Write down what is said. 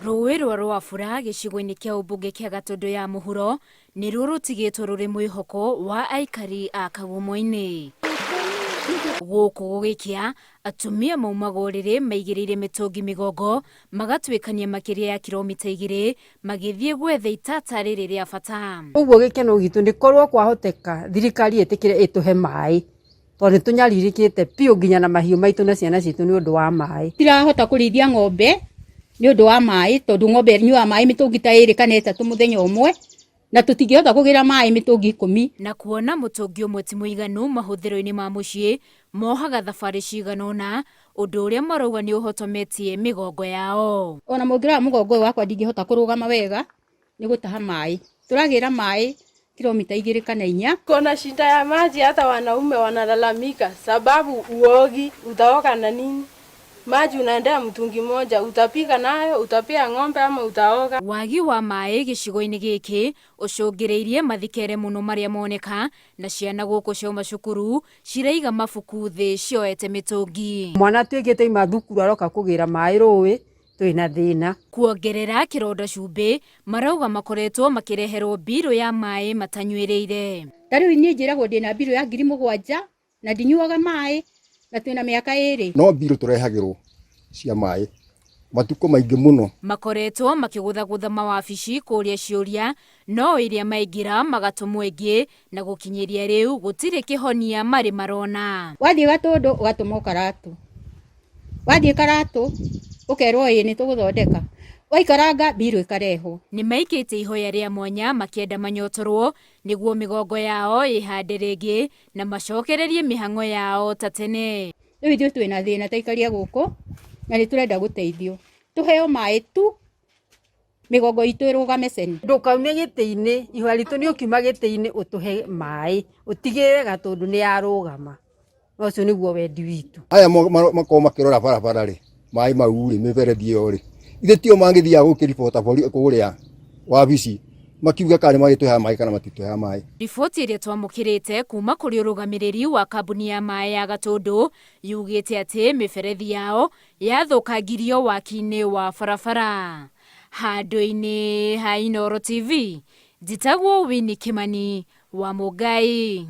Rũĩ rwa Rwabura gĩcigo-inĩ kĩa ũmbunge kĩa Gatũndũ ya mũhuro nĩruo rũtigĩtwo rũrĩ mwĩhoko wa aikari a Kagumo-inĩ. Gũkũ gũgĩkĩa, atumia maumaga ũrĩrĩ maigĩrĩire mĩtũngi mĩgongo magatuĩkania makĩria ya kiromita 2 magĩthiĩ gwetha itata rĩrĩ rĩa bata. Ũguo gĩkeno gitũ nĩ korwo kwahoteka thirikari ĩtĩkĩre ĩtũhe maĩ tondũ nĩ tũnyarirĩkĩte biũ nginya na mahiũ maitũ na ciana citũ nĩ ũndũ wa maĩ. Tirahota kũrĩithia ng'ombe nĩ ũndũ wa maĩ tondũ ng'ombe ĩnyuaga maĩ mĩtũngi ta 2 kana 3 mũthenya ũmwe na tũtingĩhota kũgĩra maĩ mĩtũngi 10. Na kuona mũtũngi ũmwe ti mũiganu mahũthĩro-inĩ ma mũciĩ, mohaga thabarĩ cigana ũna, ũndũ ũrĩa marauga nĩ ũhotometie mĩgongo yao. Ona mũngĩrora mũgongo ũyũ wakwa ndingĩhota kũrũgama wega nĩ gũtaha maĩ. Tũragĩra maĩ kilomita 2 kana 4. Kuna shida ya maji, hata wanaume wanalalamika sababu uogi, utaoga na nini? Maji unaendea mtungi moja, utapika nayo, utapia ng'ombe ama utaoga. Wagi wa maĩ gĩcigo-inĩ gĩkĩ ũcũngĩrĩirie mathikere mũno marĩa moneka na ciana gũkũ ciauma cukuru ciraiga mabuku thĩ cioete mĩtũngi. Mwana atuĩkĩte auma thukuru aroka kũgĩra maĩ rũĩ twĩna thĩna. Kuongerera kĩronda cumbĩ marauga makoretwo makĩreherwo mbirũ ya maĩ matanyuĩrĩire. Ta rĩu niĩ njĩragwo ndĩna mbirũ ya 7,000 na ndinyuaga maĩ na twĩna mĩaka 2. No mbirũ tũrehagĩrwo cia maĩ matukũ maingĩ mũno. Makoretwo makĩgũthagũtha mawabici kũria ciũria no iria maingĩra magatũmwo ĩngĩ na gũkinyĩria rĩu gũtirĩ kĩhonia marĩ marona. Wathiĩ Gatũndũ ũgatũmwo Karatu, wathiĩ Karatu ũkerwo ĩĩ nĩ tũgũthondeka, waikaranga mbirũ ĩkarehwo. Nĩ maikĩtie ihoya rĩa mwanya makĩenda manyotorwo nĩguo mĩgongo yao ĩhande rĩngĩ na macokererie mĩhang'o yao ta tene. Rĩu ithuĩ twĩna thĩna ta aikaria gũkũ na nĩ tũrenda gũteithio, tũheo maĩ tu mĩgongo itũ ĩrũgame ceni. Ndũkaume gĩtĩ-inĩ, ihoya ritũ nĩ ũkiuma gĩtĩ-inĩ ũtũhe maĩ, ũtigĩrĩre Gatũndũ nĩ yarũgama. Na ũcio nĩguo wendi witũ. Aya makorwo makĩrora barabara rĩ, maĩ mau rĩ, mĩberethi ĩyo rĩ, ithe tio mangĩthiaga gũkĩribota kũrĩa wabici makiuga kana nĩ magĩtũheaga maĩ kana matitũheaga maĩ. Riboti ĩrĩa twamũkĩrĩte kuma kũrĩ ũrũgamĩrĩri wa kambuni ya maĩ ya Gatũndũ yugĩte atĩ mĩberethi yao yathũkangirio waki-inĩ wa barabara. Handũ-inĩ ha Inooro TV, njĩtagwo Winnie Kimani wa Mũngai.